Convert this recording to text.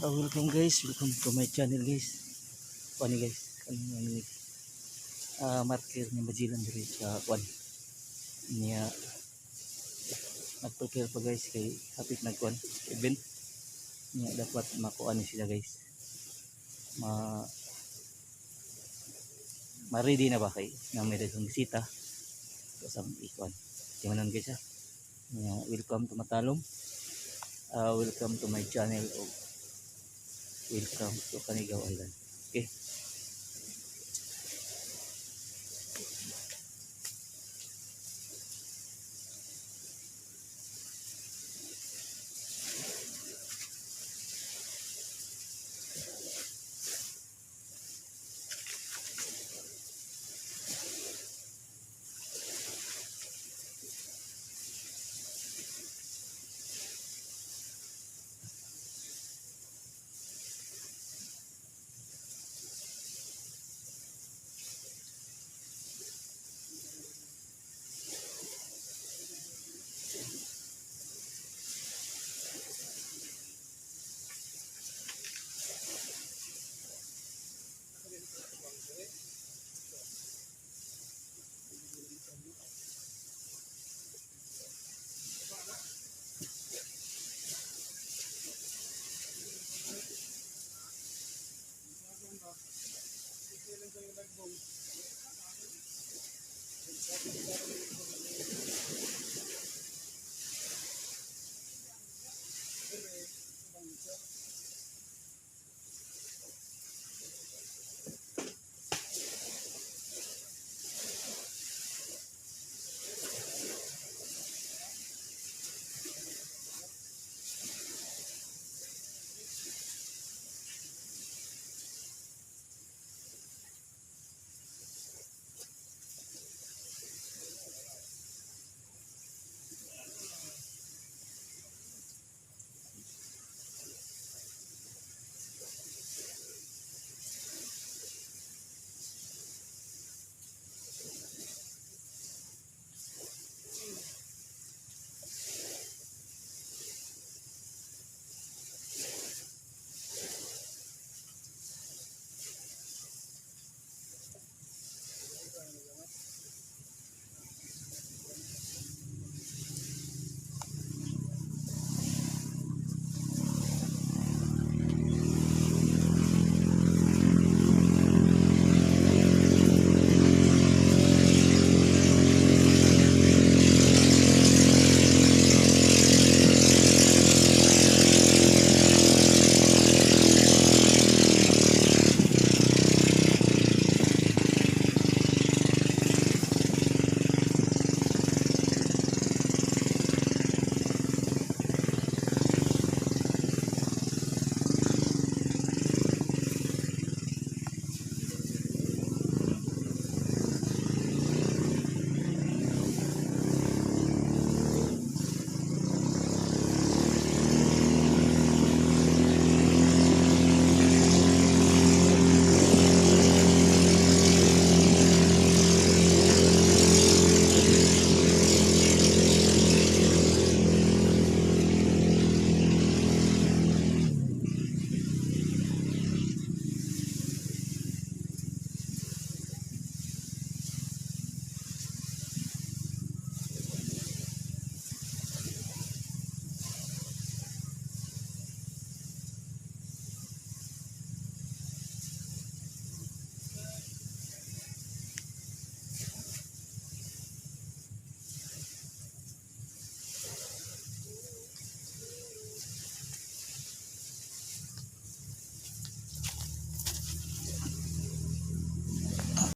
Welcome guys, welcome to my channel, guys. Kuan ni guys, kanang ano ni marker ni Magellan diri sa kuan. Niya nagprepare pa guys kay hapit na kuan event. Niya dapat makuan ni sila, guys. Ma ma-ready na ba kay na may daghang bisita sa ikuan. Tingnan guys ha. Niya, welcome to Matalom. Welcome to my channel o welcome to Canigao Island. Okay.